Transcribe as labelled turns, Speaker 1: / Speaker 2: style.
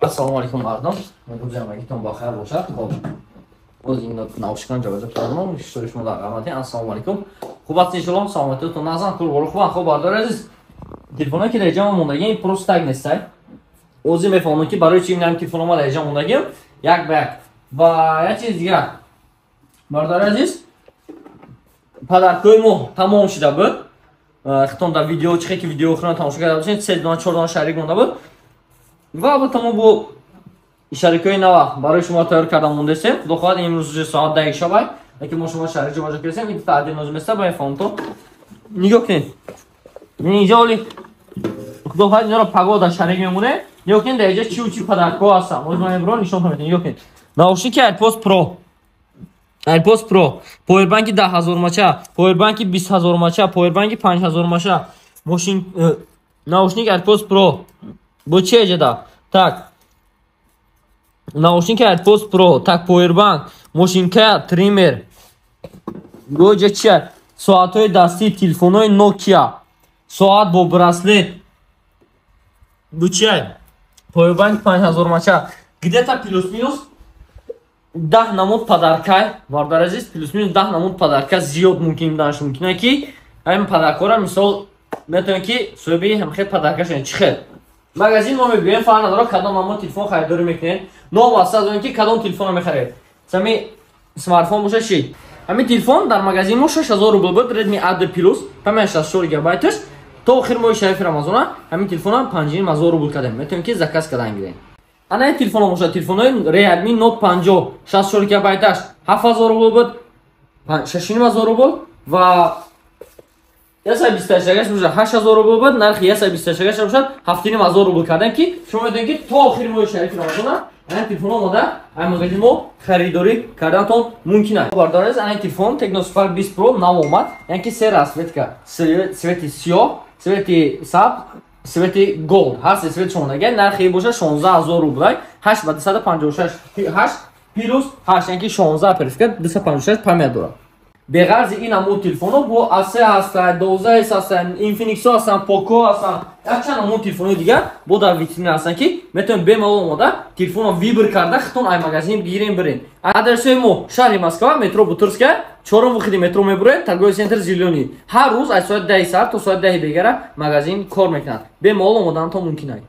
Speaker 1: Ассалому алайкум, мардум, рӯзи ҳамагитон бахайр бошад. Хоб, боз ин наушникан ҷобаҷо кардам, иштори шумо дар қамати. Ассалому алайкум, хуб аст, иншоалло, саломатиатон назан, курборо хубан. Хоб, бардори азиз, телефоное ки дар иҷа мондагим, просто так нестай. Озӣ мефаҳмам, ки барои чи инам телефон ма дар иҷа мондагим як ба як. Ва як чиз дигар, бардори азиз, подаркои мо тамом шуда буд. Хитон дар видео чихе ки видео охирон тамошо карда бошед, се дона, чор дона шарик монда буд. Ва албатта мо бо шарикҳои нава барои шумо тайёр карда мондасем. Худо хоҳад, имрӯз уже соат 10 шабай, лекин мо шумо шарик ҷобаҷо кардем. Ин таъдил лозим аст ба мефаҳмто. Нигоҳ кунед, инҷа оли, худо хоҳад, инро пагода шарик мемоне. Нигоҳ кунед, дар инҷа чиу чи подаркҳо ҳастанд. Ҳозир ман имро нишон медиҳам. Нигоҳ кунед: наушники AirPods Pro, AirPods Pro, поwerbanки 10 000 мача, поwerbanки 20 000 мача, поwerbanки 5000 мача, мошин, наушник AirPods Pro бо чи эҷада. Так, наушники AirPods Pro, так, powerbank, мошинка, триммер, гоҷа чи, соатҳои дастӣ, телефонҳои Nokia, соат бо браслет, бо чи, powerbank 5000 мача. Где-то плюс-минус 10 намуд подаркай, бародар азиз, плюс-минус 10 намуд подарка, зиёд мумкин данаш мумкина, ки ҳамин подаркҳоро, мисол, метавонед, ки соҳиби ҳамхел подарка шавед. Чӣ хел магазин мо мебиёем, фарқ надорад, кадом намуд телефон харидорӣ мекунед, новобаста аз он ки кадом телефонро мехаред, сами смартфон боша чи. Ҳамин телефон дар магазин мо 6000 рубл буд, Redmi A2 Plus, память 64 гигабайташ. То охир моҳи шарифи Рамазона ҳамин телефонам 5500 рубл кардем, метавонед, ки заказ кардан гирем. Ана ин телефон бошад, телефонҳои Realme Note 50, 64 гигабайташ 7000 рубл буд, 6500 рубл ва 128 бошад 8000 рубл буд, нархи 128 бошад 7500 рубл кардем, ки шумо медонед, ки то охири моҳи шарифи Рамазона ана телефон омода ай магазин мо харидорӣ карданатон мумкин аст. Бардорез, ана телефон Tecno Spark 20 Pro нав омад, яъне ки се расцветка: цвети сиёҳ, цвети сабз, цвети gold, ҳар се цвет шонага. Нархи бошад 16 000 рубл, 8 ба 256, 8 плюс 8, яъне ки 16 оперативка, 256 память дорад. Беғарзи ин намуд телефонҳо бо A3 ҳастанд, 12S ҳастанд, Infinix ҳастанд, Poco ҳастанд, якчанд намуд телефонҳои дигар бо дар витрина ҳастанд, ки метавонед бемалол омода телефонро выбор карда, хитон ай магазин гирем, бирен. Адресҳои мо: шаҳри Москва, метро Бутырская, чорум выходи метро мебуред, торговый центр «Зелёный». Ҳар рӯз аз соати 10 сар то соати 10 бегара магазин кор мекунад. Бемалол омодаантон мумкин аст.